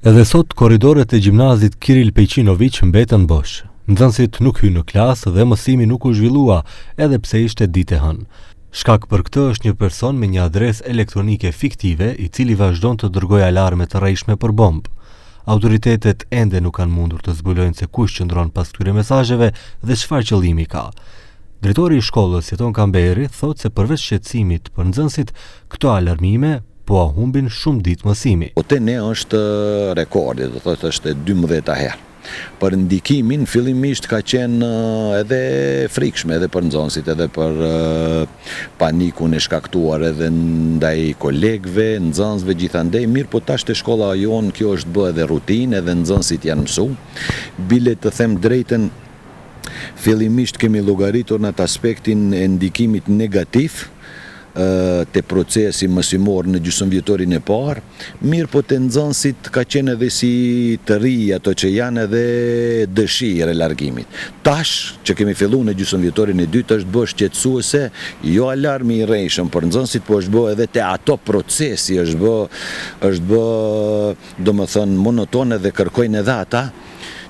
Edhe sot korridoret e gjimnazit Kiril Pejçinoviq mbetën bosh. Nxënësit nuk hynë në klasë dhe mësimi nuk u zhvillua, edhe pse ishte ditë e hënë. Shkak për këtë është një person me një adresë elektronike fiktive, i cili vazhdon të dërgojë alarme të rrejshme për bombë. Autoritetet ende nuk kanë mundur të zbulojnë se kush qëndron pas këtyre mesazheve dhe çfarë qëllimi ka. Drejtori i shkollës, Jeton Kamberi, thotë se përveç shqetësimit për nxënësit, këto alarmime po ua humbin shumë ditë mësimi. Po te ne është rekordi, do thotë është e dymbëdhjeta herë. Për ndikimin fillimisht ka qenë edhe e frikshme edhe për nxënësit edhe për panikun e shkaktuar edhe ndaj kolegëve, nxënësve gjithandej, mirëpo tash te shkolla jonë kjo është bë edhe rutinë edhe nxënësit janë mësu. Bile të them drejtën Fillimisht kemi llogaritur në atë aspektin e ndikimit negativ te procesi mësimor në gjysëmvjetorin e parë, mirëpo te nxënësit ka qenë edhe si të ri ato që janë edhe dëshirë e largimit. Tash që kemi fillu në gjysëmvjetorin e dytë është bë shqetësuese jo alarmi i rrejshëm për nxënësit, po është bë edhe te ato procesi është bë është bë domethënë monoton edhe kërkojnë edhe ata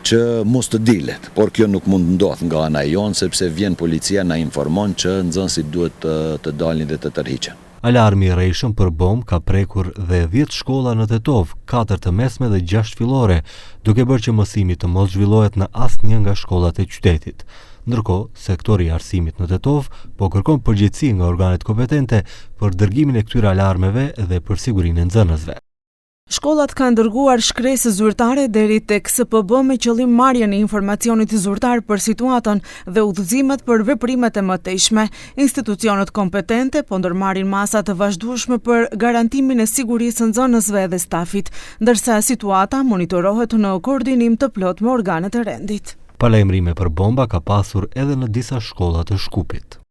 që mos të dilet, por kjo nuk mund të ndodhë nga ana jonë sepse vjen policia na informon që nxënësit duhet të dalin dhe të tërhiqen. Alarmi i rrejshëm për bombë ka prekur dhe dhjetë shkolla në Tetovë, katër të mesme dhe gjashtë fillore, duke bërë që mësimi të mos zhvillohet në asnjë nga shkollat e qytetit. Ndërkohë, sektori i arsimit në Tetovë po kërkon përgjegjësi nga organet kompetente për dërgimin e këtyre alarmeve dhe për sigurinë e nxënësve. Shkollat kanë dërguar shkresë zyrtare deri tek SPB me qëllim marrjen e informacionit zyrtar për situatën dhe udhëzimet për veprimet e mëtejshme. Institucionet kompetente po ndërmarrin masa të vazhdueshme për garantimin e sigurisë së nxënësve dhe stafit, ndërsa situata monitorohet në koordinim të plotë me organet e rendit. Paralajmërime për bomba ka pasur edhe në disa shkolla të Shkupit.